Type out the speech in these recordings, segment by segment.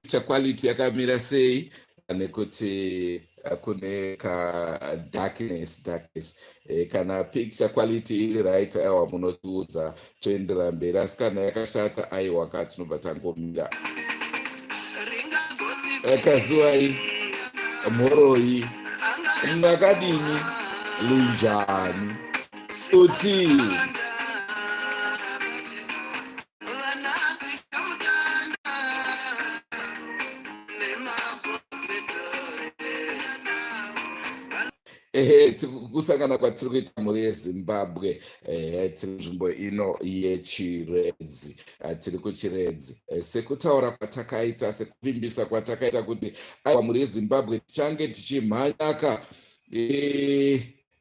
Picture quality yakamira sei, nekuti kune ka darkness darkness. Kana picture quality iri right, aiwa, munotiudza toendera mberi, asi kana yakashata, aiwa ka, tinobva tangomira. Kazuwai, mhoroi, makadini, linjani, uti ehe, kusangana kwatiri kuita, mhuri yeZimbabwe. Ehe, tiri nzvimbo ino yeChiredzi. Tiri kuChiredzi. Sekutaura kwatakaita, sekuvimbisa kwatakaita kuti aiwa, mhuri yeZimbabwe, tichange tichimhanyaka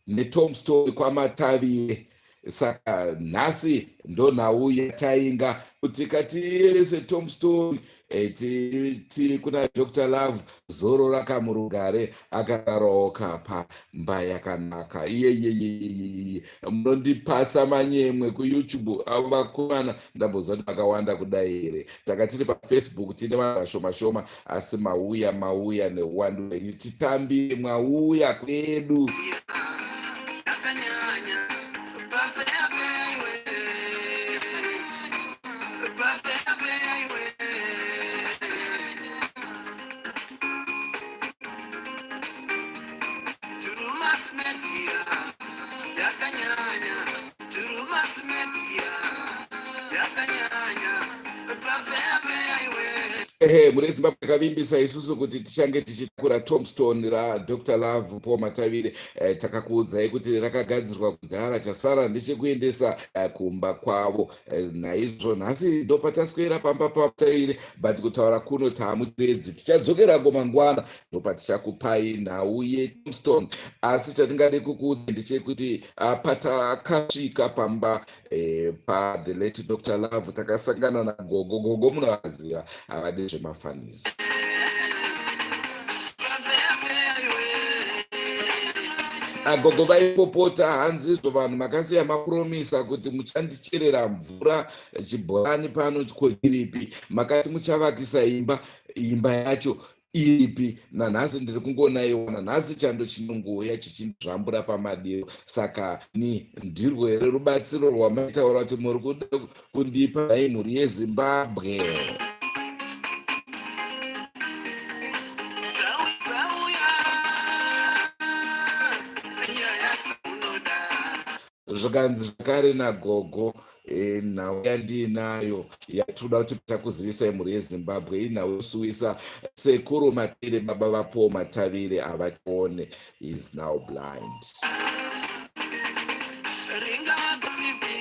netombstone kwaMatavire. Saka nhasi ndo nhau yatainga kuti katiyerese tombstone titi kuna Dr Love, zoro rakamurugare, akararawo kapa mba yakanaka. Iyeyeyeyeye, munondipasa manyemwe kuYouTube avo vakomana. Ndamboziva kuti vakawanda kudai here? Taka tiri paFacebook tine vanhu vashoma shoma, asi mauya, mauya neuwandu hwenyu. Titambire mwauya kwedu. Yakanyanya pafeya iwe, pafeya iwe. Turumas Media yakanyanya, Turumas Media yakanyanya, pafeya iwe. Ehe, mune Zimbabwe, takavimbisa isusu kuti tichange tichitakura tombstone raDr Love Paul Matavire. Takakuudzai kuti rakagadzirwa kudhara, chasara ndechekuendesa kumba kwavo. Naizvo nhasi ndopataswera pamba paMatavire, but kutaura kuno taamuChiredzi. Tichadzokerako mangwana, ndopatichakupai nhau yetombstone. Asi chatingade kukuudza ndechekuti patakasvika pamba pa the late Dr Love, takasangana nagogo. Gogo munovaziva, havadi zvemafanizi. Pafeya iwe. Agogo vaipopota, hanzizvo vanhu makasiya mapromisa kuti muchandicherera mvura, chibhorani pano chiripi? Makati muchavakisa imba, imba yacho iripi? Nanhasi ndiri kungonaiwa, nanhasi chando chinongouya chichindizvambura pamadiro. Saka ni ndirwo here rubatsiro rwamaitaura kuti muri kuda kundipa, nhai mhuri yeZimbabwe? Dzauya nyaya dzaunoda. Zvikanzi zvakare nagogo, nhau yandiinayo yatinoda kuti takuzivisai, mhuri yeZimbabwe, inhau yosuwisa. Sekuru Matavire, baba vaPaul Matavire, havachione, is now blind. Ringagosipi.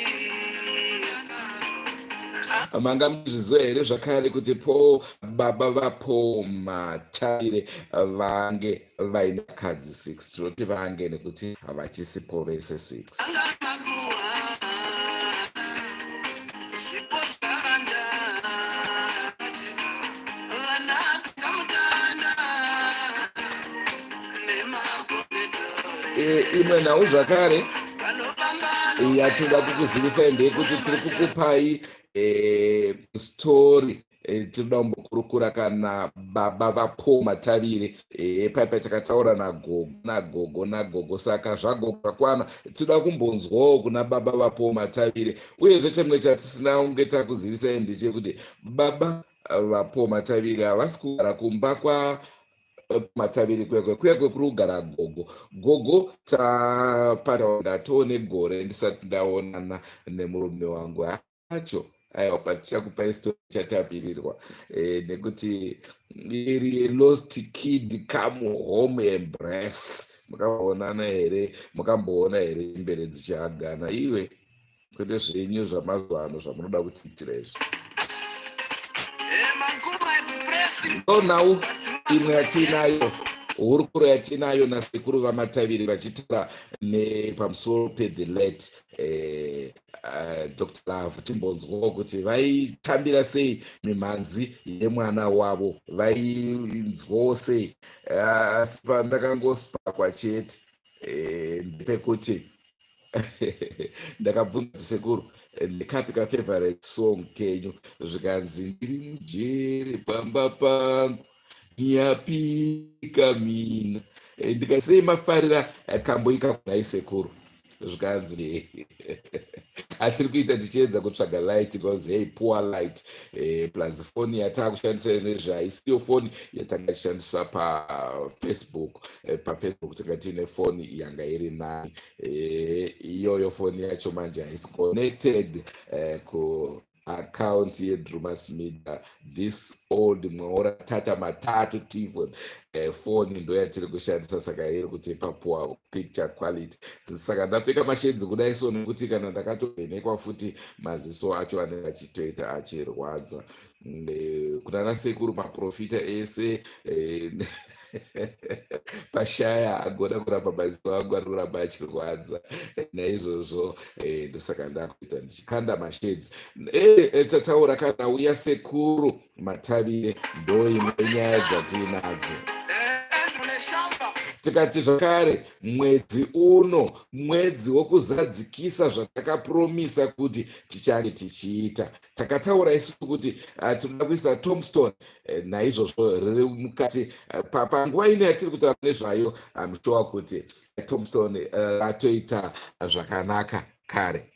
Manga muzviziva here zvakare kuti Paul, baba vaPaul Matavire, vange vaine vakadzi 6? Tinoti vange nekuti havachisipo vese 6. Angamakuwa zvipo zvawanda, vana kamutanda nemapositori. Imwe nhau zvakare vanofamba yatinoda kukuzivisai ndeyekuti tiri kukupai story. Tinoda kumbokurukura kana baba vaPaul Matavire. Paipa takataura nagogo, nagogo, nagogo, saka zvagogo zvakwana. Tinoda kumbonzwawo kuna baba vaPaul Matavire. Uyezve chimwe chatisina kunge takuzivisai ndechekuti baba vaPaul Matavire havasi kugara kumba kwa Matavire kwekwe kuya kwekuri kugara gogo. Gogo tapata, ndatoone gore ndisati ndaonana nemurume wangu acho. Aiwa, patichakupai story chatapirirwa, nekuti iri lost kid come home embrace. Mukamboonana here? Mukamboona here mbere dzichihagana iwe? Kwete zvenyu zvamazuva ano zvamunoda kutiitira izvi. Mankuma Express. Ndo nhau imwe yatinayo, hurukuro yatinayo nasekuru vaMataviri vachitaura nepamusoro pethe late Dr Love. Timbonzwawo kuti vaitambira sei mimhanzi yemwana wavo, vainzwawo sei. Asi pandakangosipakwa chete ndepekuti Ndakabvunza kuti, "Sekuru, ndekapi kafavorite song kenyu?" Zvikanzi, "Ndiri mujere pamba pangu, yapika mina." Ndikati, "Sei mafarira kambo ikakunhai, sekuru?" Zvikanzi, "Hatiri kuita tichiedza kutsvaga light because, hey, poor light, plus foni yataakushandisa izvezvi haisiyo foni yatanga tichishandisa paFacebook. PaFacebook tanga tiine foni yanga iri nani. Iyoyo foni yacho manje haisi connected ku account yeDrumas Media. This old mwaora tata matatu tifo foni ndo yatiri kushandisa, saka iri kutipa poor picture quality. Saka ndapfeka mashades kudai so nekuti kana ndakatovhenekwa futi, maziso acho anenge achitoita achirwadza. Kuna nasekuru maprofita ese, pashaya agona kuramba maziso angu ari kuramba achirwadza. Naizvozvo ndosaka ndakuita ndichikanda mashades. Tataura kana uya sekuru Matavire, ndo imwe nyaya dzatiinadzo. Tikati zvakare mwedzi uno mwedzi wokuzadzikisa zvatakapromisa kuti tichange tichiita. Takataura isu kuti tinoda kuisa tombstone. Naizvozvo riri mukati. Panguva ino yatiri kutaura nezvayo, am sure kuti tombstone ratoita zvakanaka kare.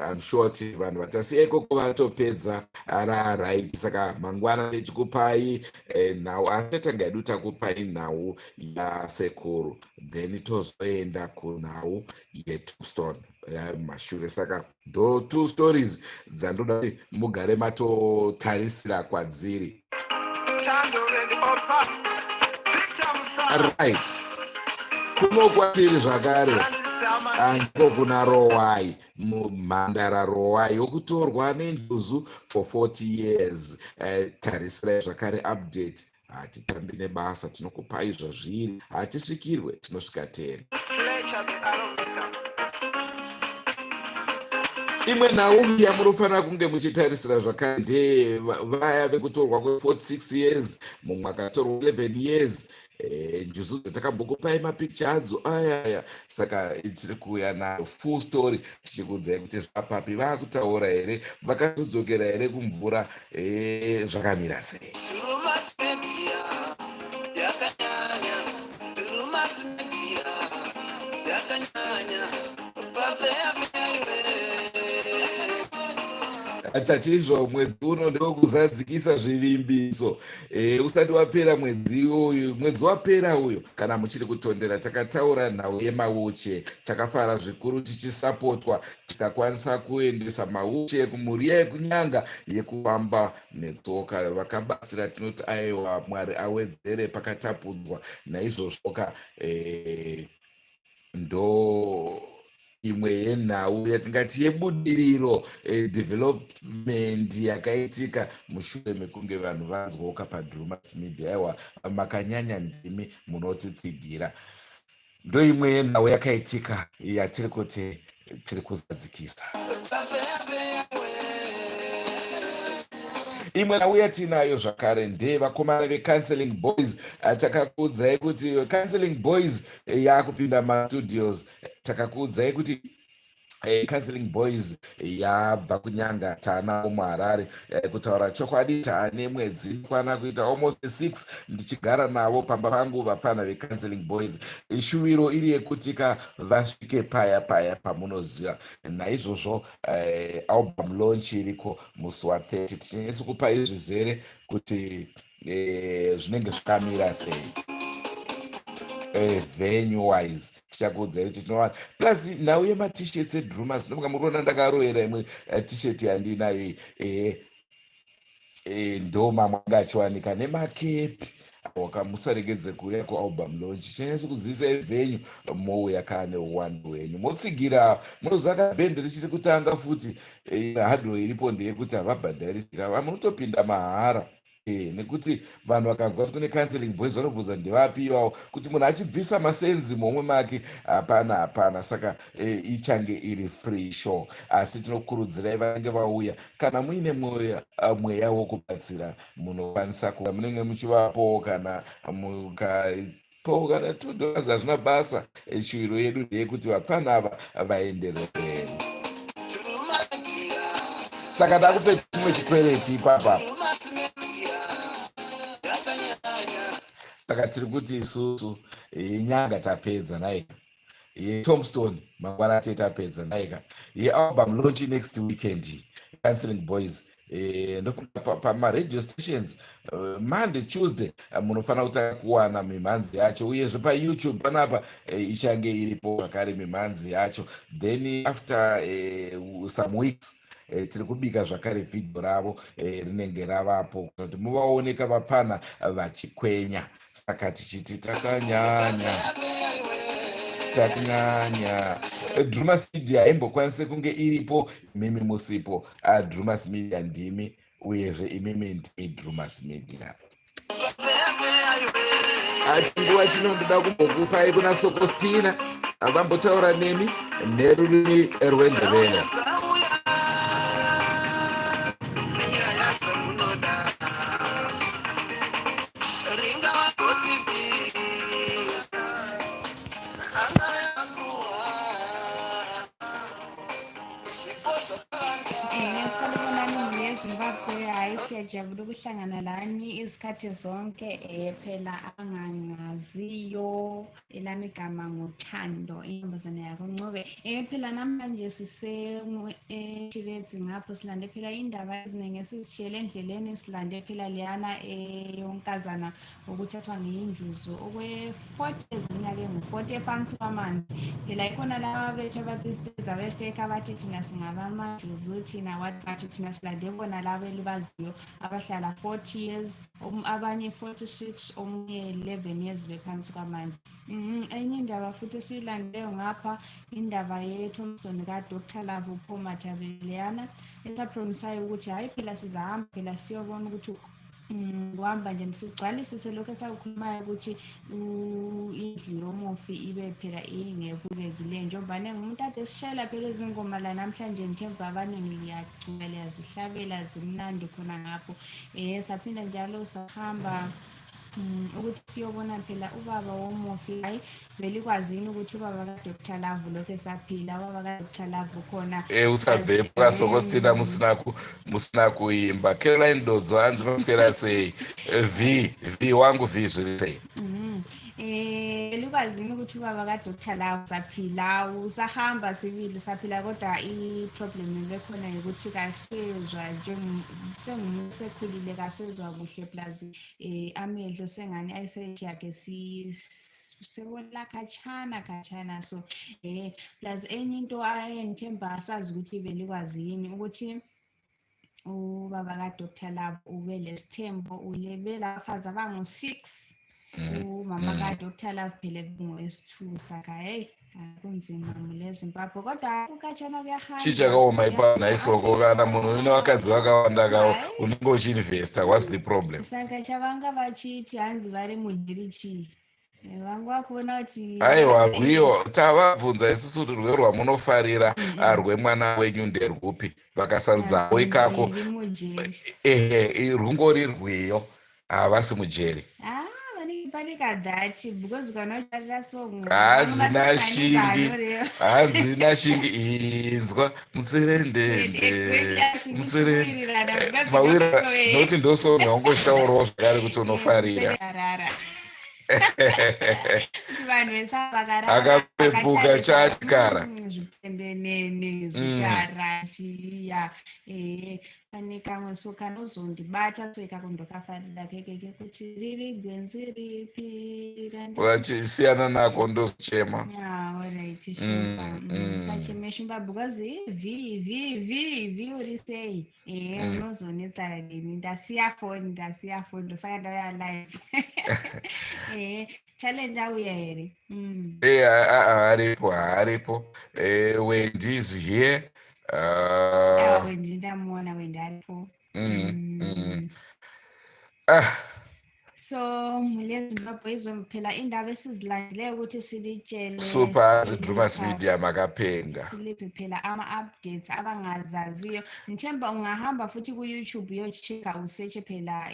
Am sure kuti vanhu vatasiya ikoko vatopedza raright. Saka mangwana tichikupai nhau, asi tatanga hedu takupai nhau yasekuru, then tozoenda kunhau yetombstone mashure. Saka ndo two stories dzandoda kuti mugare matotarisira kwadziri. Right, kuno kwatiri zvakare andiko kuna Rowai, mumhandara Rowai yokutorwa nenjuzu for 40 years. Tarisirai zvakare update. Hatitambi nebasa, tinokupai zvazviri. Hatisvikirwe, tinosvika tega. Imwe nhau yamunofanira kunge muchitarisira zvakare ndeye vaya vekutorwa kwe46 years, mumwe akatorwa 11 years. Njuzu dzatakambokupai mapikicha adzo ayaya. Saka tiri kuuya nayo full story, tichikuudzai kuti zvapapi, vaakutaura here, vakazodzokera here kumvura, zvakamira sei. Drewmas Media yakanyanya, Drewmas Media yakanyanya, pafeya iwe. Tatizvo mwedzi uno ndewekuzadzikisa zvivimbiso. Usati wapera mwedzi uyu, mwedzi wapera uyu, kana muchiri kutondera, takataura nhau yemawheelchair. Takafara zvikuru tichisapotwa, tikakwanisa kuendesa mawheelchair kumhuri yekunyanga yekufamba netsoka. Vakabatsira tinoti aiwa, Mwari awedzere pakatapudzwa. Naizvozvoka ndo imwe yenhau yatingati yebudiriro, development yakaitika mushure mekunge vanhu vanzwoka paDrumas Media. Aiwa, makanyanya, ndimi munotitsigira. Ndo imwe yenhau yakaitika yatiri kuti tiri kuzadzikisa. Pafeya iwe. Imwe nhau yatinayo zvakare ndeyevakomana veCounseling Boys. Takakuudzai kuti Counseling Boys yakupinda mastudios. Takakuudzai kuti Counseling Boys yabva kunyanga, taanawo muHarare. Kutaura chokwadi, taane mwedzi kwana kuita almost 6 ndichigara navo pamba pangu, vapfana veCounseling Boys. Shuviro iri yekuti ka vasvike paya paya pamunoziva. Naizvozvo album launch iriko musi wa30. Tichinyanyisa kupai zvizere kuti zvinenge zvakamira sei, venue wise tichakuudzai kuti tinowana, plus nhau yemaT-shirts eDrumas. Ndofunga muri kuona ndakaroyera imwe T-shirt yandinayo iyi. Ndo mamwe anga achiwanika nemakepi. Wakamusaregedze kuuya kualbum launch. Chinyanyisa kuzivisai venue, mouya kane uwandu hwenyu, motsigira. Munoziva kabhendi richiri kutanga futi. Hardware iripo ndeyekuti havabhadharisika, munotopinda mahara. Nekuti vanhu vakanzwa kuti kune Counseling Boys, vanobvunza ndevapi ivavo, kuti munhu achibvisa masenzi muhomwe make, hapana, hapana. Saka ichange iri free show, asi tinokurudzirai vanenge vauya, kana muine mweya wokubatsira, munokwanisa munenge muchivapo kana muka Paul kana $2 hazvina basa. Shuviro yedu ndeyekuti vapfana ava vaenderere mberi. Saka ndakupe chimwe chikwereti ipapa. Saka tiri kuti isusu yenyanga tapedza naika, yetombstone mangwana tee tapedza naika, yealbum launch next weekend, Counseling Boys. Ndofunga pamaradio stations Monday, Tuesday munofanira kutanga kuwana mimhanzi yacho, uyezve paYouTube panapa ichange iripo zvakare mimhanzi yacho. Then after some weeks tiri kubika zvakare vhidhiyo ravo, rinenge ravapo kuti muvaoneka vapfana vachikwenya. Saka tichiti takanyanya, takanyanya. Drumas Media haimbokwanise kunge iripo imimi musipo. Drumas Media ndimi, uyezve imimi ndimi Drumas Media. Achinguva chino ndoda kumbokupai kuna Sokostina, vambotaura nemi nerurimi rwendevele. Sanibonani mhuri yeZimbabwe. Hayi, siyajabula ukuhlangana lani izikhathi zonke. Phela angangaziyo, elami igama nguThando, intombazane yakoNcube. Phela namhlanje sise-Chiredzi ngapho, silande phela indaba eziningi esizishiyele endleleni. Silande phela leyana eyonkazana okuthathwa ngeyinjuzu okwe-40 years, iminyaka engu-40 ephansi kwamanzi. Phela ikhona laba bethu abathi abefeka, abathi thina singabamajuzu, thina what, bathi thina silande bona laba elibaziyo abahlala 40 years, abanye 46, omunye 11 years bephansi kwamanzi. Enye indaba futhi esiyilandeyo ngapha, indaba ye-tombstone kaDr Love uPaul Mathabeleyana, esapromisayo ukuthi hhayi phela sizahamba phela siyobona ukuthi kuhamba njani, sigcwalisise lokhu esakukhulumayo ukuthi indlu yomufi ibe phela ingebukekileyo, njengoba ngumuntu ade sishayela phela izingoma la namhlanje. Ngithemba abaningi liyacula, liyazihlabela, zimnandi khona ngapho. Saphinda njalo sahamba ukuthi siyobona phela ubaba womufi. Hayi, vele ikwazini ukuthi ubaba kaDr Love lokhu esaphila, ubaba kaDr Love khona. Usabvepo kaSokostina musina kuimba. Caroline Dodzo, hanzi maswera sei? V v wangu v, zviri sei? Likwazini ukuthi ubaba kaDr Love usaphila, usahamba sibili, usaphila, kodwa i-problem ebekhona ukuthi kasezwa, sengumuntu sekhulile, kasezwa kuhle, plus amehlo sengani eyesight yakhe sebola khatshana khatshana. So plus enye into engithemba asazi ukuthi belikwazi yini ukuthi ubaba kaDr Love ube lesithembo, ulebe labafazi abangu-6. Umama kaDr Love phela ngowesi-2. Saka heyi, kunzima mule Zimbabwe, kodwa kukatshana kuyahamba. Chii chakaoma ipapo naisoko? Kana munhu une vakadzi vakawanda ka, unenge uchiinvesta, what's the problem? Saka chavanga vachiti hanzi vari mujeri chii? Vanga vakuona kuti Aiwa, rwiyo tavabvunza isusu kuti rwiyo rwamunofarira rwemwana wenyu nderwupi, vakasarudzawo ikako. Iri mujeri. Ehe, rungori rwiyo, havasi mujeri. Ah, vanenge pane kadhati, because kana ucharira song Hanzi nashingi, hanzi nashingi, inzwa mutserendende, mutserende mawira, nokuti ndosong yaungochitaurawo zvakare kuti unofarira. Kuti vanhu vese vakarara Akapepuka vakatarisa, chachikara. Zvipembenene zvikara chiya. Pane kamwe so kanozondibata so ikako, ndokafarira keke kekuti riri gwenzi ripi Vachisiyana nako, ndochema. Yeah, alright, Shumba. Sacheme Shumba, because v v v v uri sei? Unozonetsa nini, ndasiya foni, ndasiya foni, ndosaka ndauya live. Challenge auya here? Aripo, aripo. Wendy is here. Ah, Wendy ndamuona, Wendy aripo. Ah, So leZimbabwe izo phela indaba esizilandileyo ukuthi silitshele. Super Drumas Media makapenga. Siliphe phela ama-updates abangazaziyo. Ngithemba ungahamba futhi ku-YouTube uyocheck-a, usearch phela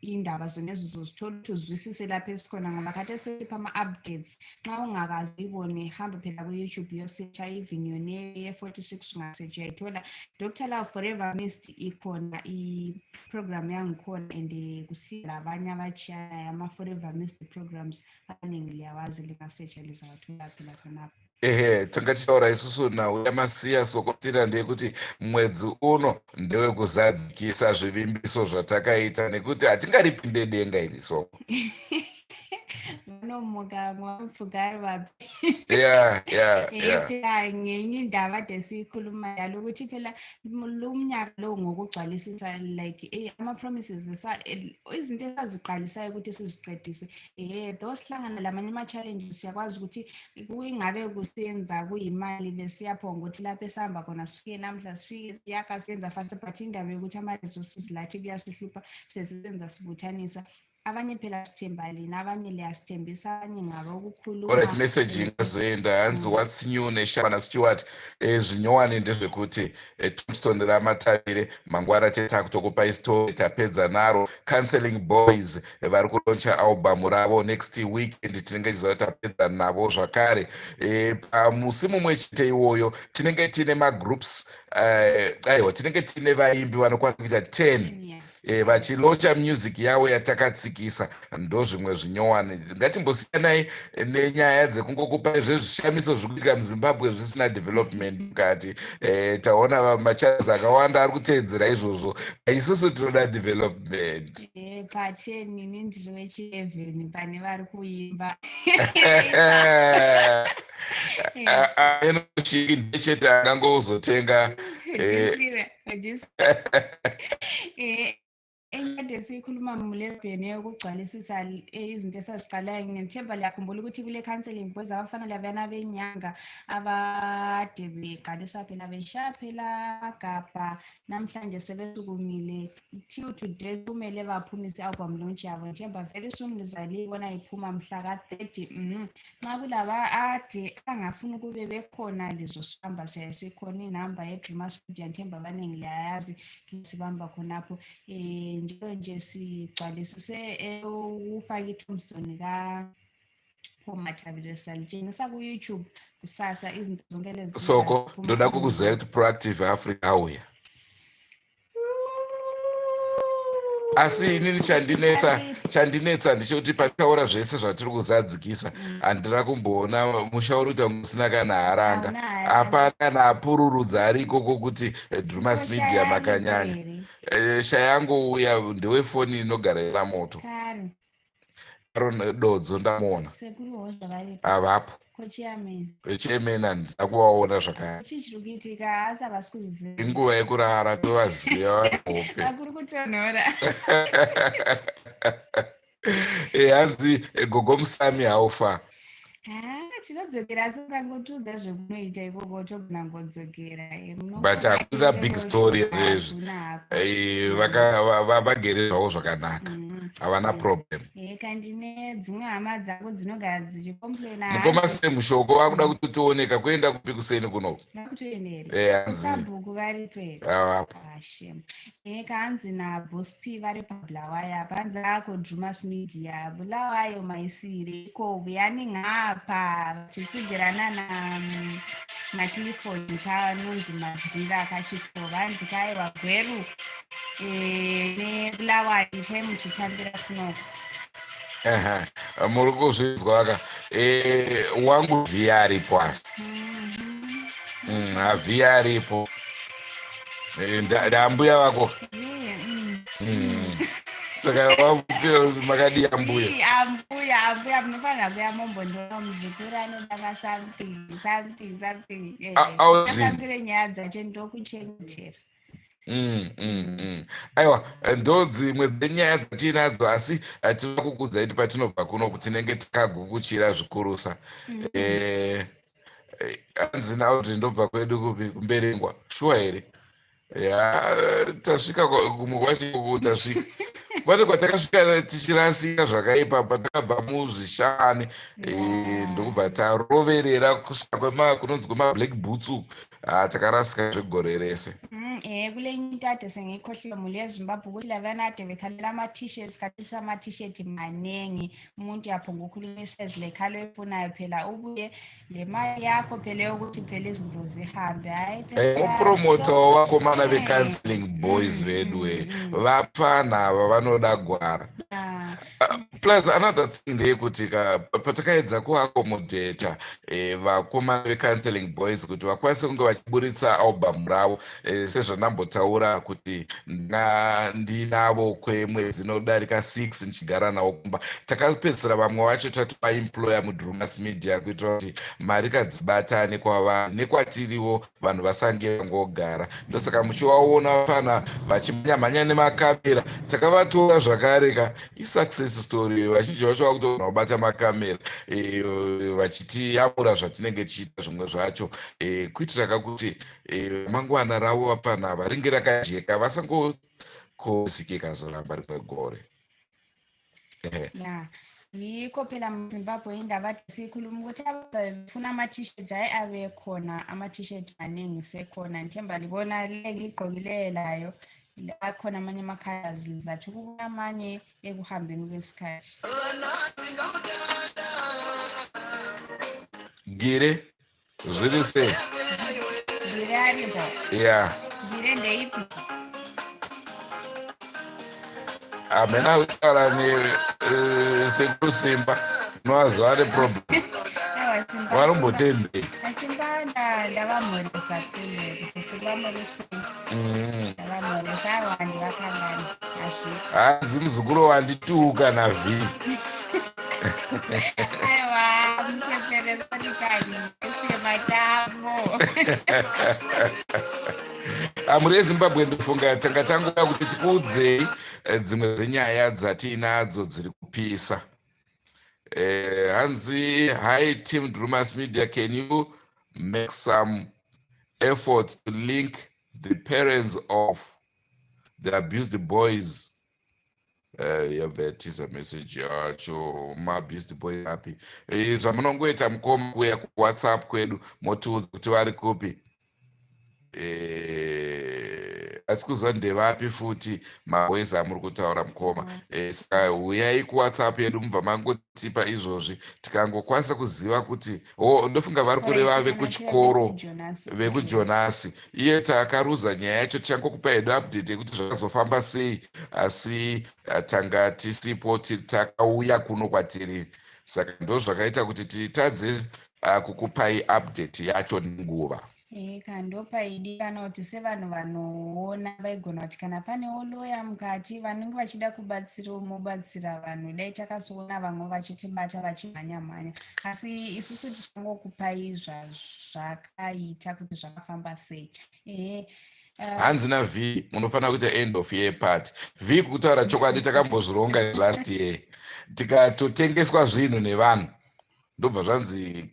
indaba zona uzozithola ukuthi uzwisise lapho esikhona, ngoba khathesi sesipha ama-updates. Nxa ungakazi uyibone, hamba phela ku-YouTube uyosearcha, even yona ye-46 ungasearch uyayithola. Dr Love Forever Missed ikhona i-program yangikhona, and kusiya labanye abatshiyanayo ama-Forever Missed programs abaningi liyawazi, lingasearcha lizawathola phela khonapho. Ehe, tanga tichitaura isusu nhau yamasiya sokotira ndeyekuti mwedzi uno ndewekuzadzikisa zvivimbiso zvatakaita, nekuti hatingaripinde denga iri soko. Vanomuka vanopfuka ari vapi? Phela ngenye indaba ade siyikhuluma njalo ukuthi phela lo mnyaka lo ngokugcwalisisa like ama-promises, izinto esaziqalisayo ukuthi siziqedise. Though sihlangana lamanye ama-challenges, siyakwazi ukuthi kuyingabe kusenza kuyimali besiyaphonga ukuthi lapho esihamba khona sifike namhla, sifike siyakha siyenza fast, but indaba yokuthi ama-resources lathi kuyasihlupha, sesisenza sibuthanisa. Abanye phela sithemba lina, abanye liyasithembisa, abanye ngabokukhuluma. Alright, message ingazoenda hanzi, "What's new neshabana Stewart?" Zvinyowani ndezvekuti tombstone raMatavire mangwana teta kutokupa story, tapedza naro. Counseling Boys vari kulauncha album ravo next weekend, tinenge tichiziva tapedza navo zvakare. Pamusi mumwe chete iwoyo tinenge tiine magroups, aiwa, tinenge tiine vaimbi vanokwana kuita 10 vachilauncha music yavo yatakatsikisa. Ndo zvimwe zvinyowani. Ngatimbosiyanai nenyaya dzekungokupai zvezvishamiso zviri kuitika muZimbabwe zvisina development mukati. Taona machannels akawanda ari kuteedzera izvozvo, isusu tinoda development. Pa10 ini ndiri wechi11 pane vari kuimba. Enochiki ndechete angangozotenga. Enye siyikhuluma mulebheni yokugcwalisisa izinto esaziqalayo, ngithemba liyakhumbula ukuthi kule counseling boys abafana labana benyanga abade beqalisa phela beshaya phela gabha, namhlanje sebesukumile. Till today kumele baphumise i-album launch yabo. Ngithemba very soon lizalibona iphuma mhla ka-30. Nxa kulaba ade angafuni ukube bekhona, lizosibamba, sikhona inamba ye-Dreamers Media, ngithemba abaningi liyayazi, sibamba khonapho. Njalo nje sigcwalisise ukufaka i-tombstone ka-Paul Mathabile, salitshengisa ku-YouTube kusasa izinto zonke lezi. Soko ndoda kukuziva kuti Proactive Africa auya, asi inini chandinetsa ndechekuti pataura zvese zvatiri kuzadzikisa, handina kumboona musha uri kuita musina kana haranga. Hapana kana apururudza ari ikoko kuti Drumas Media makanyanya. Shayangouya ndewefoni inogara ina moto. Dodzo ndamuona. Havapo. Chairman handina kuvaona zvakare. Inguva yekurara, tovaziva hope. Akuri kutonhora. Hanzi gogo Musami haufa. Tinodzokera, asi ukangotiudza zvekunoita ikoko togona ngodzokera. But hakuna big story zvezvi, vagere zvavo zvakanaka, havana problem. Kandine dzimwe hama dzako dzinogara dzichicomplaina. Mukoma Semushoko vakuda kuti tioneka kuenda kupi kuseni kunoku. Vakutoendere varipo here? Avapo. Shem, kanzi naBoss P vari paBulawayo apa, hanzi ako Drumas Media Bulawayo maisire iko, vuyani ngapa vachitsigirana naClifford kanonzi Madyira akachitova, hanzi kaiwa Gweru neBulawayo itai muchitambira kunoko. Muri kuzvinzwaka, wangu vhi aripo asi havhi aripo, ndambuya vako. Saka wakuti makadi ambuya? Ambuya, ambuya, munofanira kuya mombondiona muzukuru anoda masomething something something. Afambire nyaya dzacho, ndokuchengetera. Aiwa, ndo dzimwe dzenyaya dzatiinadzo, asi tinoda kukudzai kuti patinobva kuno tinenge takagukuchira zvikurusa. Hanzi naudri ndobva kwedu kupi, kuMberengwa, shuwa here? Ya, tasvika kumwe kwacho ikoko, tasvika. Pane kwatakasvika tichirasika zvakaipa patakabva muzvishani, ndokubva taroverera kusvika kunonzi kwemablack boots uku. Ah, takarasika zvegore rese. Kule into ade sengiyikhohliwe, muli yeZimbabwe, ukuthi labana ade bekhalela ama-T-shirts. Khathesi ama-T-shirt maningi, umuntu uyaphonga ukhuluma isezi lekhalo efunayo phela, ubuye le mali yakho phela yokuthi phela izinto zihambe. Hayi. Mupromota wavakomana vecounseling boys vedu, vapfana ava vanoda gwara. Plus another thing ndeyekuti patakaedza kuaccommodata vakomana vecounseling boys kuti vakwanise kunge vachiburitsa album ravo, sezvandambotaura kuti ndinavo kwemwedzi inodarika 6 ndichigara navo kumba, takapedzisira vamwe vacho tatovaemploya muDrumas Media kuitira kuti mari kadzibatane kwavari nekwatiriwo, vanhu vasange vangogara. Ndosaka muchivaona vafana vachimhanya nemakamera. Takavatora zvakare ka, isuccess story. Vazhinji vacho vakutogona kubata makamera, vachitiyamura zvatinenge tichiita zvimwe zvacho, kuitira kakuti mangwana ravo vapfana ava ringe rakajeka, vasangokozike kazoramba rimwe gore. Ya, yikho phela muZimbabwe indaba ade siyikhuluma ukuthi abafuna ama-T-shirt, hhayi, abe khona ama-T-shirt maningi sekhona. Ngithemba libona le ngiyigqokileyo layo, akhona amanye ama-colours, lizathi ukubona amanye ekuhambeni kwesikhathi. Gire, zviri sei? Gire aripo. Gire ndeipi? Hamena kutaura nesekuru Simba, unovaziva neproblem. Aiwa, Simba. Vanombotendei? Simba ndavamhoresa kule kuti Simba murisei? Ndavamhoresa. Aiwa, handivakangani, hazvisi. Hanzi muzukuru wandituka navhi. Aiwa, mucheperesani matambo. Mhuri yeZimbabwe, ndofunga tanga tanguva kuti tikuudzei dzimwe dzenyaya dzatiinadzo dziri kupisa. Hanzi, "Hi team Drumas Media, can you make some effort to link the parents of the abused boys?" Yabva yatiza message yacho. Maabused boys api? Zvamunongoita mukoma, kuuya kuWhatsApp kwedu, motiudza kuti vari kupi. Asi kuziva ndevapi futi maboys amuri kutaura, mukoma. Saka uyai kuWhatsApp yedu, mubva mangotipa izvozvi, tikangokwanisa kuziva kuti o, ndofunga vari kureva vekuchikoro vekuJonasi. Iye takaruza nyaya yacho, tichangokupa hedu update yekuti zvakazofamba sei, asi tanga tisipo, takauya kuno kwatiri, saka ndo zvakaita kuti titadze kukupai update yacho nenguva. Eka, ndopaidikana kuti sevanhu vanoona vaigona kuti kana panewo loya mukati vanenge vachida kubatsirawo, mobatsira vanhu. Dai takazoona vamwe vachitibata vachimhanya mhanya, asi isusu tichangokupai zvazvakaita kuti zvakafamba sei. Ehe. Hanzi nav, munofanira kuita end of year party. V, kutaura chokwadi, takambozvironga last year, tikatotengeswa zvinhu nevanhu, ndobva zvanzi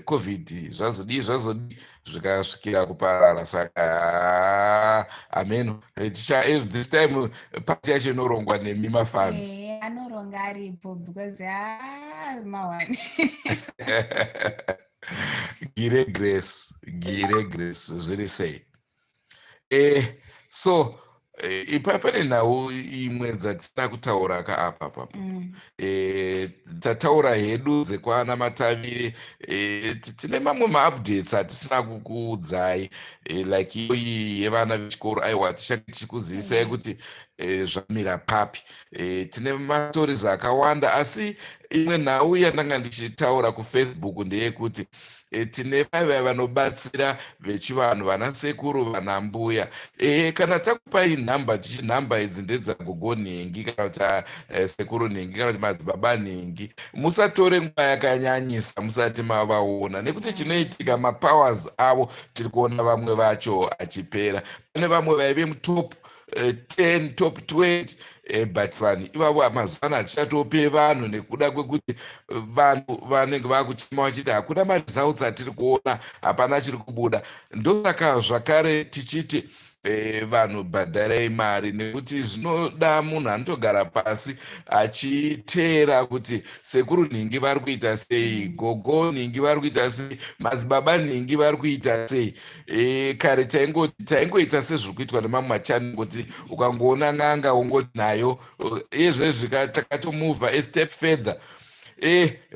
COVID zvazodii zvazodii, zvikasvikira kuparara. Saka ameno, this time party yacho inorongwa nemi mafans. Anoronga aripo because ha, mawani. Gire Grace, Gire Grace, zviri sei? So ipa pane nhau imwe dzatisina kutaura ka apa papo. Tataura hedu dzekwana Matavire. Tine mamwe maupdates atisina kukuudzai, like iyoyi yevana vechikoro. Aiwa, tichange tichikuzivisai kuti zvamira papi. Tine mastories akawanda, asi imwe nhau yandanga ndichitaura kuFacebook ndeyekuti tine vaiva vanobatsira vechivanhu, vana sekuru, vana mbuya. Kana takupai nhamba, tichi nhamba idzi ndedzagogo nhengi kana kuti sekuru nhengi kana kuti madzibaba nhengi, musatore nguva yakanyanyisa musati mavaona, nekuti chinoitika, mapowers avo tiri kuona vamwe vacho achipera. Pane vamwe vaive mutop 10, top 20, but vanhu ivavo mazuva ano hatichatope vanhu nekuda kwekuti vanhu vanenge vakuchema vachiti hakuna maresults atiri kuona, hapana chiri kubuda. Ndosaka zvakare tichiti Vanhu bhadharai mari nekuti zvinoda munhu anotogara pasi achiteera kuti sekuru nhingi vari kuita sei, gogo nhingi vari kuita sei, madzibaba nhingi vari kuita sei. Kare taingoti taingoita sezviri kuitwa nemamwe machani, kuti ukangoona n'anga wongoti nayo. Izvezvi takatomuvha a step further.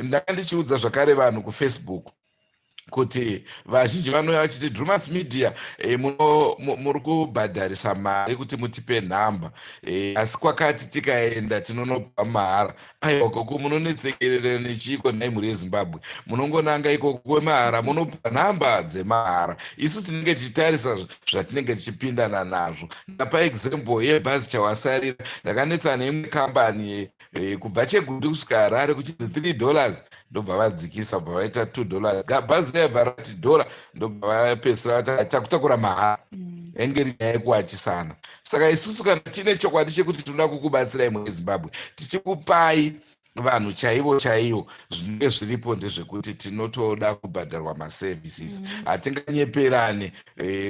Ndanga ndichiudza zvakare vanhu kuFacebook kuti vazhinji vanouya vachiti, "Drumas Media, muri kubhadharisa mari kuti mutipe nhamba, asi kwakati tikaenda tinonopa mahara." Aiwa, koko munonetsekerera nechiko nhai mhuri yeZimbabwe? Munongonanga ikoko kwemahara, munopa nhamba dzemahara. Isu tinenge tichitarisa zvatinenge tichipindana nazvo. Ndapa example yebhazi chawasarira. Ndakanetsana neimwe kambani kubva Chegutu kusvika Harare kuchinzi $3, ndobva vadzikisa, bva vaita $2. Bhazi raibva rati dhora, ndobva vapedzisira vati takutakura mahara. Yange iri nyaya yekuachisana. Saka isusu kana tine chokwadi chekuti tinoda kukubatsirai mune Zimbabwe, tichikupai vanhu chaivo chaivo, zvinenge zviripo ndezvekuti tinotoda kubhadharwa maservices. Hatinganyeperane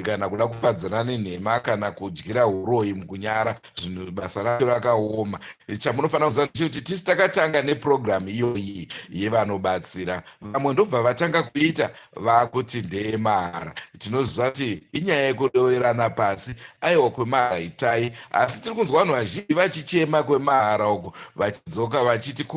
kana kuda kufadzana nenhema kana kudyira uroyi mukunyara zvinhu. Basa racho rakaoma. Chamunofanira kuziva ndechekuti tisi takatanga nepurogiramu iyoyi yevanobatsira. Vamwe ndobva vatanga kuita vakuti ndeyemahara. Tinoziva kuti inyaya yekuroverana pasi. Aiwa, kwemahara itai, asi tiri kunzwa vanhu vazhinji vachichema kwemahara uko, vachidzoka vachiti ko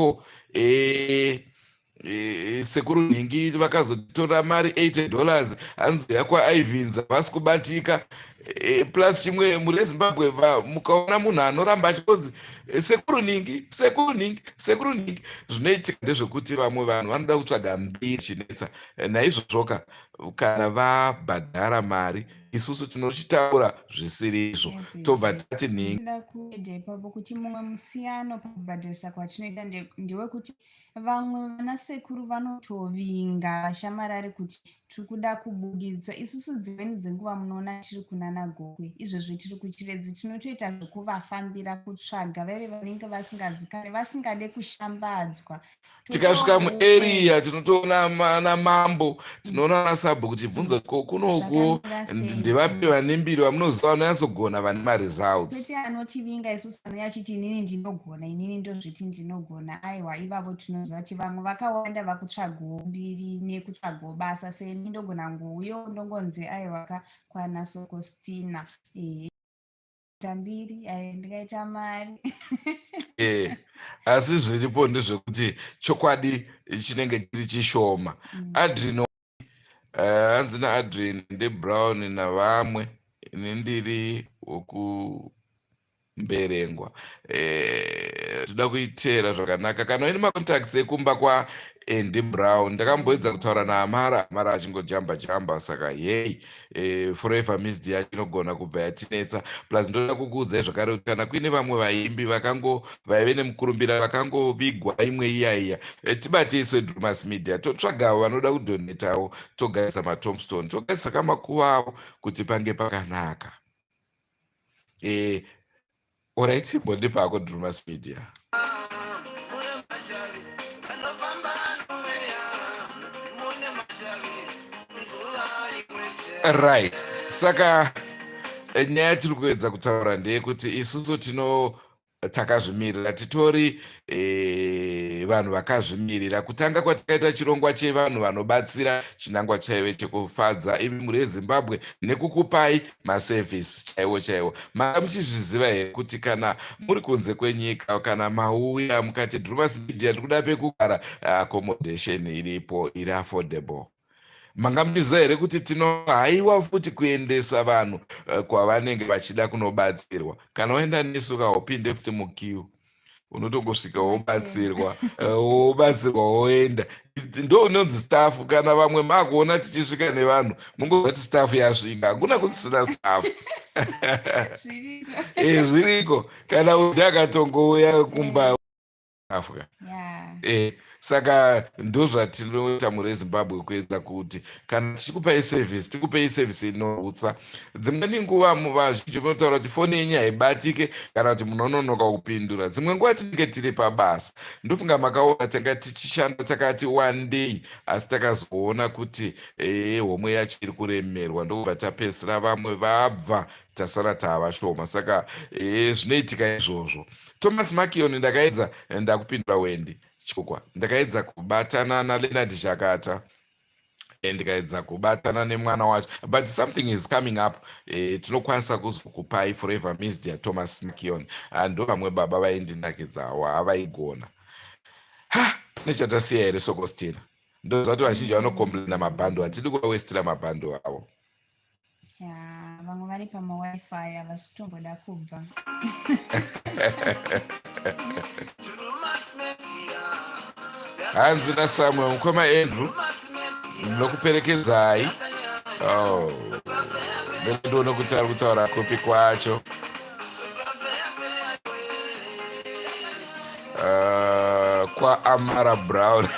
sekuru nhingi vakazotora mari $80, hanzi yakwaIvinza vasi kubatika. Plus chimwe, mhuri yeZimbabwe, mukaona munhu anoramba achingonzi sekuru nhingi, sekuru nhingi, sekuru nhingi, zvinoitika ndezvekuti vamwe vanhu vanoda kutsvaga mbiri chinetsa. Naizvozvoka kana vabhadhara mari, isusu tinochitaura zvisiri izvo, tobva tati nhingi. Ndinoda kuedha ipapo kuti mumwe musiyano pakubhadharisa kwatinoita ndewekuti vamwe vanasekuru vanotovinga vashamarari kuti tiri kuda kubudidzwa. Isusu dzimweni dzenguva munoona tiri kunana Gokwe, izvezvi tiri kuChiredzi, tinotoita zvekuvafambira kutsvaga vaive vanenge vasingazikanwi, vasingade kushambadzwa. Tikasvika muarea tinotoona namambo, tinoona nasabhuku, tichibvunza ko kunoko ndevapi vane mbiri vamunoziva, vanonyatsogona, vane maresults? Kwete anotivinga isusu, anouya achiti, "Inini ndinogona, inini ndozviti ndinogona." Aiwa, ivavo tinoziva kuti vamwe vakawanda vakutsvagawo mbiri nekutsvagawo basa. Seni ndogona nguuyo ndongonzi, "Aiwa, kwana Sokostina mbiri, ai ndikaita mari." Asi zviripo ndezvekuti chokwadi chinenge chiri chishoma. Adrino, hanzi naAdrin ndeBrown navamwe, ini ndiri wokumberengwa. Toda kuitera zvakanaka. Kana uine macontacts ekumba kwaAndy Brown, ndakamboedza kutaura naAmara, Amara achingojamba jamba, saka yei forever missed yacho inogona kubva yatinetsa. Plus ndoda kukuudzai zvakare kuti kana kuine vamwe vaimbi vakango vaive nemukurumbira vakangovigwa imwe iya iya, tibatei seDrumas Media, totsvagawo vanoda kudonetawo, togadzisa matombstone, togadzisa kamakuva avo kuti pange pakanaka. Alright, mbondipako Drumas Media. Mune mashavi anofamba anoweya, mune mashavi nguva imwe chete. Right, saka nyaya tiri kuedza kutaura ndeyekuti isusu tino takazvimirira, titori vanhu vakazvimirira. Kutanga kwatakaita chirongwa chevanhu vanobatsira, chinangwa chaive chekufadza imi mhuri yeZimbabwe nekukupai masevhisi chaiwo chaiwo. Manga muchizviziva here kuti kana muri kunze kwenyika, kana mauya mukati Drumas Media ndikuda pekugara, accommodation iripo iri affordable? Manga muchiziva here kuti tinohaiwa futi kuendesa vanhu kwavanenge vachida kunobatsirwa? Kana waenda nesu kaupinde futi muqueue, unotongosvika wobatsirwa, wobatsirwa woenda. Ndo unonzi staff. Kana vamwe maakuona tichisvika nevanhu, mungozati staff yasvika. Hakuna kusina staff. Zviriko. Zviriko. Kana uti akatongouya kumba. Africa. Yeah. Saka ndozvatinoita mhuri yeZimbabwe, kuedza kuti kana tichikupai service, tikupei service inorutsa. Dzimweni nguva vazhinji vanotaura kuti foni yenyu haibatike kana kuti munononoka kupindura. Dzimwe nguva tinenge tiri pabasa. Ndofunga makaona tanga tichishanda takati one day, asi takazoona kuti homwe yacho iri kuremerwa, ndokubva tapedzisira vamwe vabva, tasara tava shoma. Saka zvinoitika izvozvo. Thomas Makion, ndakaedza, ndakupindura Wendi Chikwa, ndakaedza kubatana naLeonard Zhakata, ndikaedza kubatana nemwana wacho, but something is coming up. Tinokwanisa kuzokupai Forever Missed yaThomas Makion. Ndo vamwe baba vaindinakidzawo, havaigona. Ha, pane chatasiya here, Sokostina? Ndozvati vazhinji vanocomplaina mabhando, hatidi kuvawestira mabhando avo. Ya, vamwe vari pamaWiFi, havasi kutomboda kubva. Drewmas Media. Hanzi naSamuel, mukoma Andrew, ndinokuperekedzai. Oh, ndoona kuti ari kutaura kupi kwacho. Kwaamara Brown.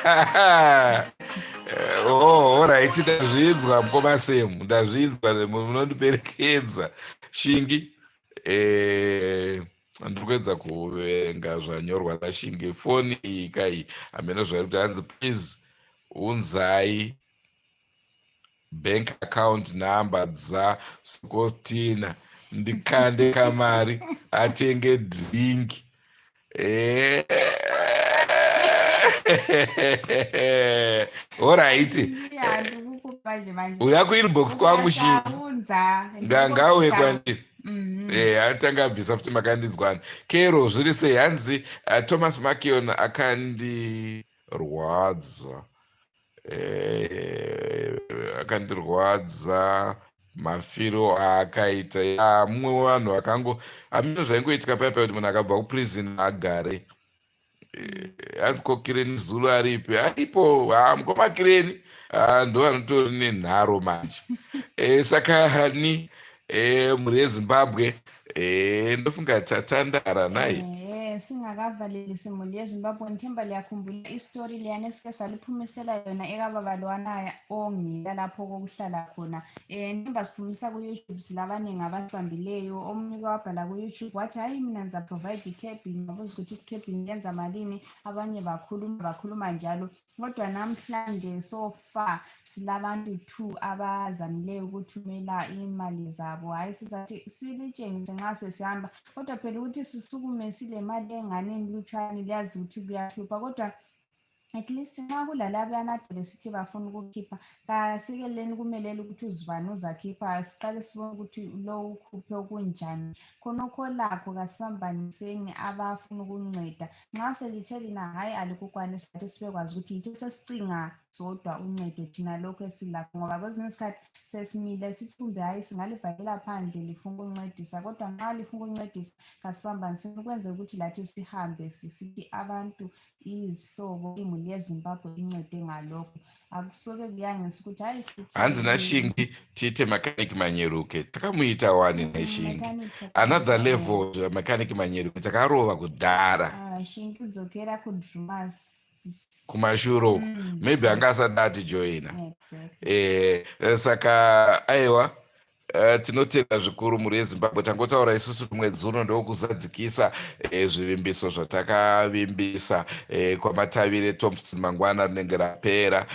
Oh, alright, ndazvinzwa, mukoma Semu, ndazvinzwa, munondiperekedza. Shingi, ndiri kuedza kuverenga zvanyorwa naShingi. Foni iyi kai, hameno zvairi kuti. Hanzi, "Please unzai bank account number dzaSokostina, ndikande kamari atenge drink." Alright. Handikukupa manje. Uya kuinbox kwangu, Shingi. Ukasaunza, Ngauye kwandiri. Atanga abvisa futi, makandinzwani. Kero, zviri sei? Hanzi Thomas Makion akandirwadza, akandirwadza mafiro aakaita. Ya, mumwe wevanhu vakango, hamino zvaingoitika paya paya kuti munhu akabva kuprison agare. Hanzi, "Ko Kireni Zulu aripi?" Aripo. Ha, mukoma Kireni ndo vanotori nenharo manje. Saka hani, mhuri yeZimbabwe, ndofunga tatandara naye. Singakavalelisi, mhuri yeZimbabwe, ngithemba liyakhumbula istori leyana esike saliphumisela yona ekababa lwana ongela lapho kokuhlala khona. Ngithemba siphumisa ku-YouTube, silabaningi abasibambileyo. Omunye uke wabhala ku-YouTube wathi, "Hayi, mina ngizaprovide i-cabin." Wabuza ukuthi i-cabin yenza malini. Abanye bakhuluma bakhuluma njalo, kodwa namhlanje so far silabantu two abazamileyo ukuthumela imali zabo. Hhayi, sizathi silitshengise nxa sesihamba, kodwa phela ukuthi sisukume sile mali enganeni lutshwane, liyazi ukuthi kuyahlupha, kodwa at least nxa kulalabana ade besithi bafuna ukukhipha, kasikeleni kumelele ukuthi uzibani uzakhipha. Siqale sibone ukuthi lo ukhuphe okunjani khonokho lakho. Kasibambaniseni abafuna ukunceda. Nxa selithe lina hhayi, alikukwanisi, lathi sibekwazi ukuthi yithi sesicinga sodwa uncedo thina lokhu esilakho, ngoba kwezinye isikhathi sesimile sithi kumbe hhayi, singalivalela phandle lifuna ukuncedisa, kodwa nxa lifuna ukuncedisa, kasibambaniseni ukwenzela ukuthi lathi sihambe sisithi abantu, izihlobo, imuli yeZimbabwe incede ngalokho. Akusoke kuyangisa ukuthi hayi, sithi Hanzi naShingi, tiite Mechanic Manyeruke. Takamuita wani neShingi? Another level, Mechanic Manyeruke takarova kudhara. Ah, Shingi, dzokera kuDrumas. Kumashure uko. Maybe anga asati atijoina. Exactly. Saka aiwa, tinotenda zvikuru, mhuri yeZimbabwe. Tangotaura isusu mwedzi uno ndokuzadzikisa zvivimbiso zvatakavimbisa kwaMatavire Tombstone. Mangwana rinenge rapera.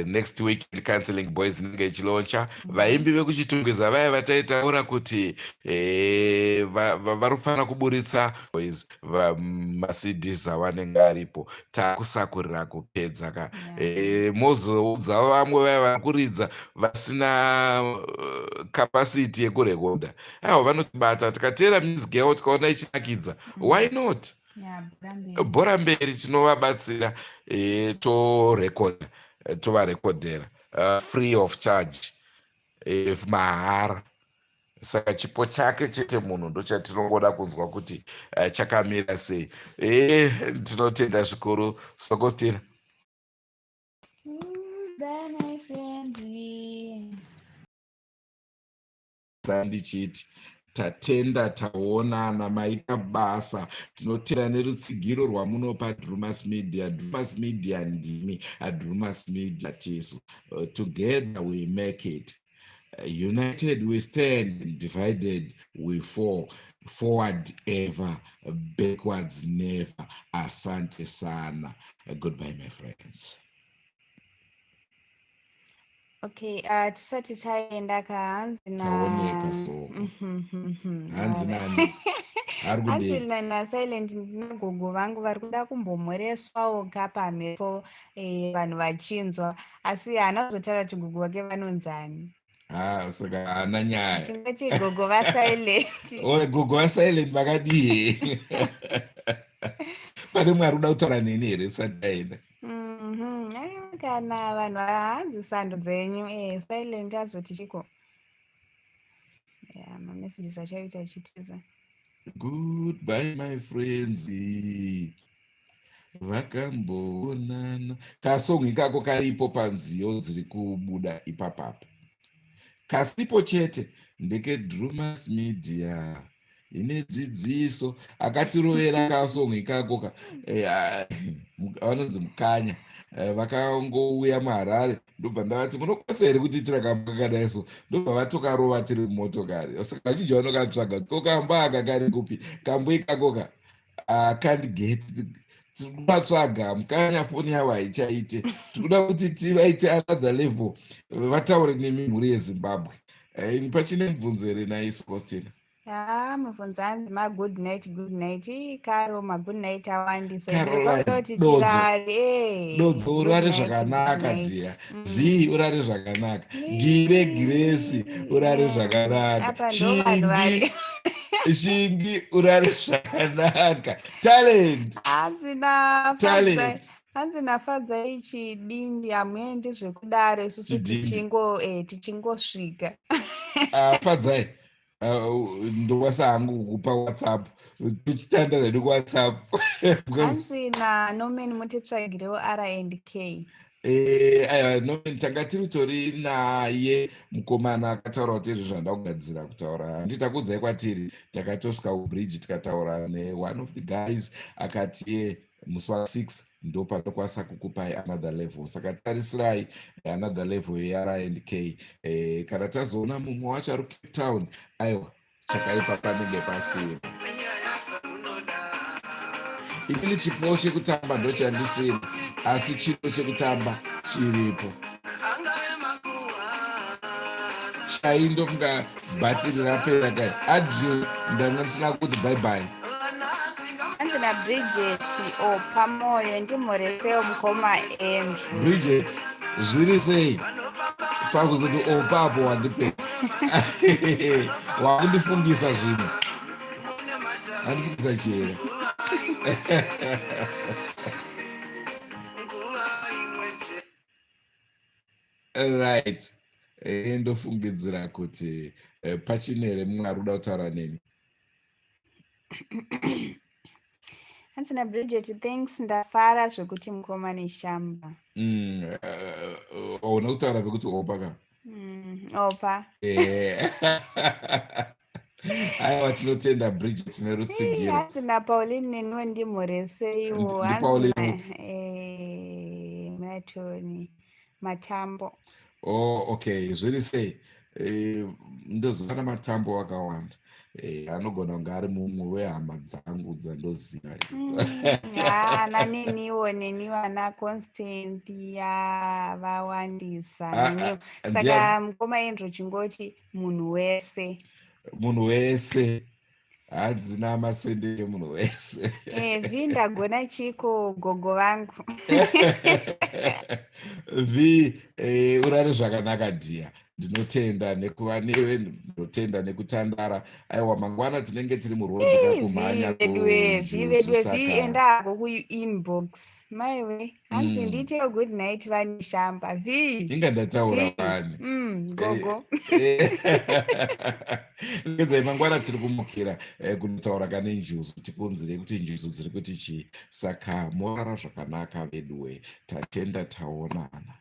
Next week Counseling Boys inenge ichilauncha. Vaimbi vekuChitungwiza vaya vataitaura kuti vari kufanira kuburitsa boys maCDs avanenge aripo, takusakurira kupedza ka. Mozoudza vamwe vaya vari kuridza vasina capacity yekurekodha, aiwa, vanotibata. Tikateera music yavo, tikaona ichinakidza, why not? Yeah, bhora mberi. Bhora mberi, tinovabatsira, torekodha, tovarekodhera free of charge, mahara. Saka chipo chake chete munhu ndochatinongoda kunzwa kuti chakamira sei. Tinotenda zvikuru, Sokostina. Bye, my friends. Ndichiti Tatenda taonana, maita basa. Tinotenda nerutsigiro rwamunopa Drumas Media. Drumas Media ndimi, Drumas Media tisu. Together we make it. United we stand, divided we fall. Forward ever, backwards never. Asante sana. Goodbye, my friends. Okay, tisati taenda ka, hanzi na Taoneka so. Hanzi nani? Ari Hanzi kudei? naSilent, nagogo vangu vari kuda kumbomhoreswawo ka pamhepo, vanhu vachinzwa, asi haana kuzotaura kuti gogo vake vanonzani. Ah, saka haana nyaya. Chingoti gogo vaSilent. Oe, gogo vaSilent vakadii? Pane mumwe ari kuda kutaura neni here tisati taenda? Aiwa, kana vanhu hanzi sando dzenyu. Silent azoti chiko ya mamessages achaita achitiza. Goodbye, my friends. Vakamboonana. Kasong ikako karipo panziyo dziri kubuda ipapapa. Kasipo chete ndeke Drumas Media ine dzidziso. Akatirovera kasong ikako ka vanonzi Mukanya. Vakangouya muHarare, ndobva ndavati, "Munokwanisa here kutiitira kamba kakadai?" So ndobva vatokarova tiri mumotokari. Saka vazhinji vanokatsvaga ko kamba aka kari kupi, kambo ikako ka can't get. Tiri kuvatsvaga Mukanya, foni yavo haichaite. Tikuda kuti tivaite another level, vataure nemi, mhuri yeZimbabwe. Pachine mubvunzo here naisu, Costina? Ha, mubvunzo hanzi magood night, good night. Ii, Karo, magood night awandisa. Caroline, Kwakutoti Dodzo. tirare. Dodzo, Good urare night, good zvakanaka night. Dhiya V, urare zvakanaka. Gire Grace, urare zvakanaka. Apa ndo vanhu vari. Shingi, Shingi, urare zvakanaka. Talent. Hanzi na Talent. Hanzi naFadzai Chidindi, hamuendi zvekudaro, isusu Chidindi. Tichingosvika. Ah, Fadzai, ndokwanisa hangu kukupa WhatsApp, tichitanda zvedu kuWhatsApp because Hanzi naNomen, mutitsvagirewo R and K. Aiwa, Nomen tanga tiri tori naye mukomana akataura kuti izvo zvanda kugadzira kutaura. Handiti takuudzai kwatiri, takatosvika kubridge, tikataura neone of the guys, akati ye musi wa6 ndo panokwanisa kukupai another level. Saka tarisirai another level yeR and K. Kana tazoona mumwe wacho ari kuCape Town, aiwa, chakaipa panenge pasina. Inini chipo chekutamba ndochandisina, asi chido chekutamba chiripo. Shai, ndofunga bhatiri rapera kai. Adrian, ndanga ndisina kuti bye bye. Hanzi naBridget Opa Moyo, ndimhoresewo mukoma Andrew. Bridget, zviri sei? Pakuzoti opapo wandipedza, wakundifungisa zvino, andifungisa chera. Right, ndofungidzira kuti pachine here mumwe ari kuda kutaura neni? Hanzi naBridget, thanks, ndafara zvekuti mukoma neShamba. Una kutaura pekuti opa ka. Opa. Aiwa, tinotenda Bridget nerutsigiro. Hanzi naPauline, neniwo ndimhoreseiwo. NdiPauline? Hanzi Munatoni Matambo. Oh, okay, zviri sei? Ndozivana Matambo wakawanda. Anogona kunge ari mumwe wehama dzangu dzandoziva. Ana neniwo, neniwo ana Constantia vawandisa. Ah, Neniwo. Ah, Saka mukoma Andrew, chingoti munhu wese. Munhu wese, hadzina masendeke, munhu wese. V, ndagona chiko gogo vangu. V, urare zvakanaka dhiya. Ndinotenda nekuva newe, ndinotenda nekutandara. Aiwa, mangwana tinenge tiri murodhi kakumhanya. Veduwe, V, veduwe, V. Saka Enda kuinbox, maiwe. Hanzi ndiitewo good night vaNeshamba, V. Inga ndataura V. vani. Gogo. Ngedzai, mangwana tiri kumukira kunotaura kane njuzu, tikunzire kuti njuzu dziri kuti chii. Saka morara zvakanaka veduwe. Tatenda, taonana.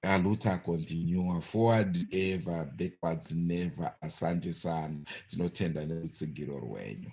Aluta continua, forward ever, backwards never. Asante sana, tinotenda nerutsigiro rwenyu.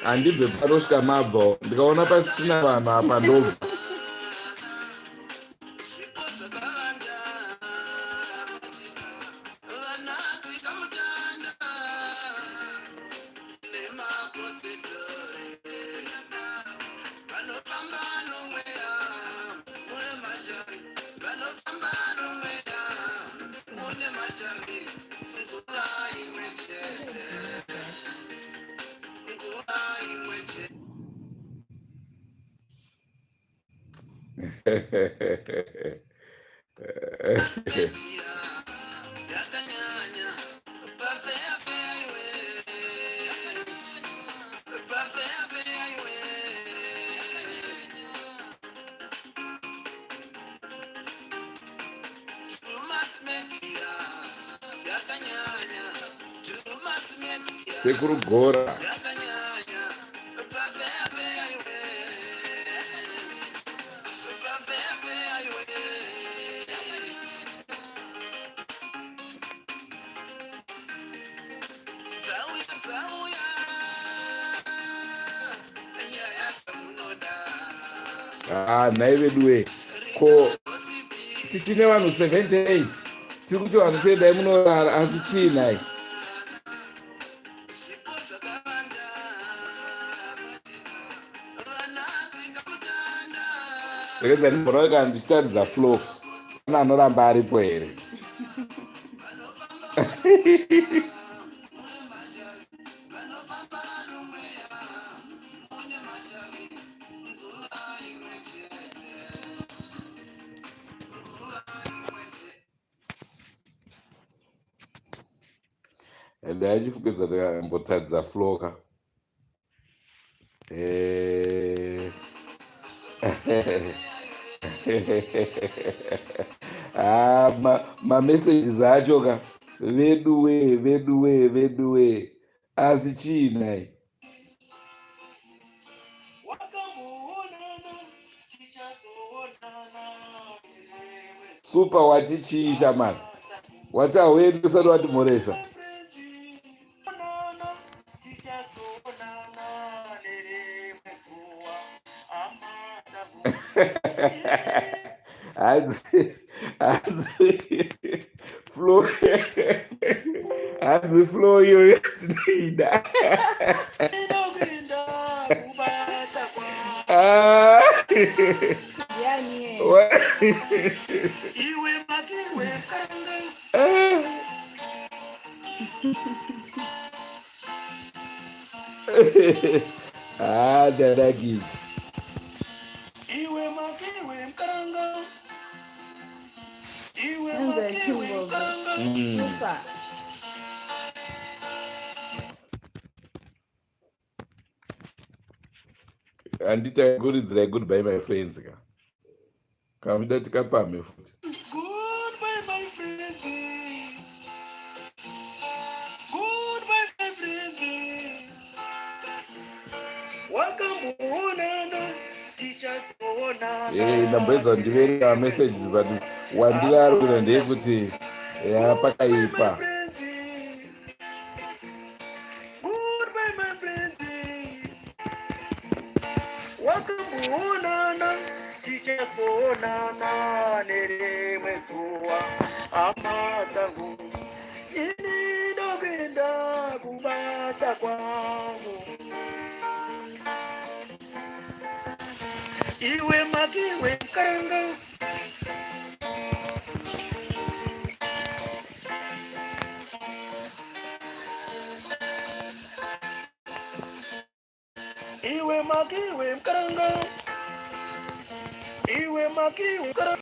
Handibve panosvika mabvo, ndikaona pasisina vanhu apa ndobva. Sekuru Gora. Ah, nhai veduwe, ko tichine vanhu 78, tiri kuti vanhu chiendai munorara, asi chii nhai? Rekedza ndimboona kana ndichitaridza flow, ana anoramba aripo here? Ndaichifukidza ndikambotadza flow ka. Ah, mamessages acho ka, veduwe, veduwe, veduwe, asi chii nhai? Super, wati chii shamani? Wati hauendi usati watimhoresa. Hanzi, hanzi flow, hanzi flow iyoyo tinoida. Ah. Ndiani yeye? Ah, ndadakidza. Enze chimbogo. Super. Handiti goodbye my friends ka, kamuda tikapamhe futi. Goodbye, my friends. Goodbye, my friends. Wakamboonana, tichazoonana. Ndamboedza ndiverenga messages, but wandiri ari kuita ndeyekuti ya pakaipa. Goodbye, my friends. Wakamboonana, tichazoonana nerimwe zuva, hama dzangu. Ini ndokuenda kubasa kwangu. Iwe makiwe mkaranga. Iwe makiwe mkaranga. Iwe makiwe.